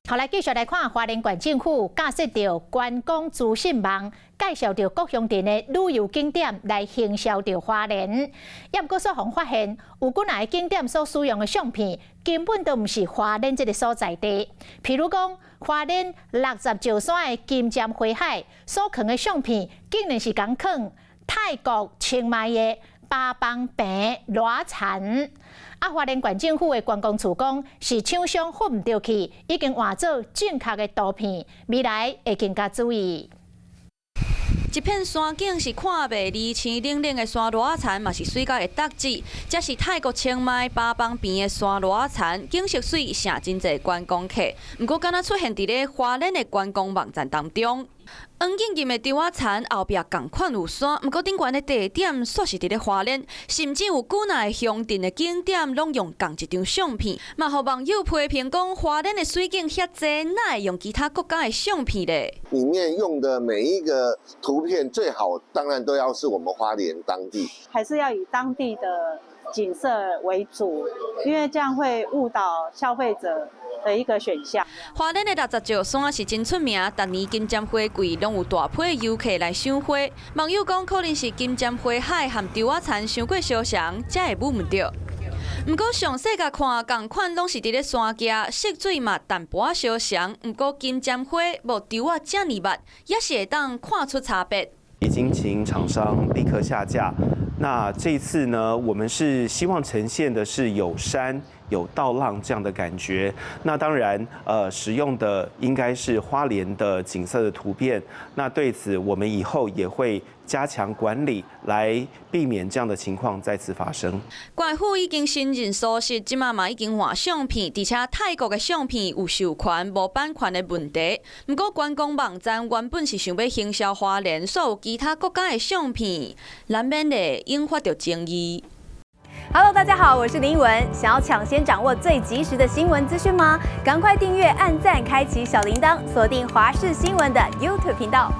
好，來繼續來看花蓮縣政府架設著觀光資訊網，介紹著各鄉鎮的旅遊景點來行銷著花蓮。也毋過所予發現，有幾若个景點所使用的相片，根本都毋是花蓮這个所在地。譬如講，花蓮六十石山的金針花海所囥的相片，竟然是共囥泰國清邁的巴邦平羅田。啊，花蓮縣政府的觀光處講，是廠商混毋著去，已經換做正確的圖片，未來會更加注意。一片山景是看袂離青冷冷的山羅仔田，嘛是媠甲會觸舌。這是泰國清邁巴邦邊的山羅仔田，景色媠，吸真濟觀光客。毋過，敢若出現佇咧花蓮的觀光網站當中。黃金金的稻仔田後壁仝款有山，毋過頂懸的地點煞是佇咧花蓮，甚至有幾若个鄉鎮的景點攏用仝一張相片，嘛予網友批評講花蓮的媠景遐濟，哪會用其他國家的相片咧？裡面用的每一個圖片最好，當然都要是我們花蓮當地，還是要以當地的景色為主，因為這樣會誤導消費者的一個選項。花蓮的六十石山是真出名，逐年金針花季攏有大批遊客來賞花。網友講，可能是金針花海和稻仔田傷過相像，才會誤毋著。毋過詳細共看，仝款攏是佇咧山徛，色水嘛淡薄仔相像。毋過金針花無稻仔遮爾密，也是會當看出差別。已經請廠商立刻下架。那這次呢，我們是希望呈現的是有山有稻浪這樣的感覺。那當然，使用的應該是花蓮的景色的圖片。那對此，我們以後也會加強管理，來避免這樣的情況再次發生。縣府已經承認疏失，這馬嘛已經換相片，而且泰國的相片有授權無版權的問題。毋過觀光網站原本是想欲行銷花蓮，煞有其他國家的相片，難免會引發著爭議。 Hello，大家好，我是林文。想要搶先掌握最及時的新聞資訊嗎？趕快訂閱、按讚、開啟小鈴鐺，鎖定華視新聞的 YouTube 頻道。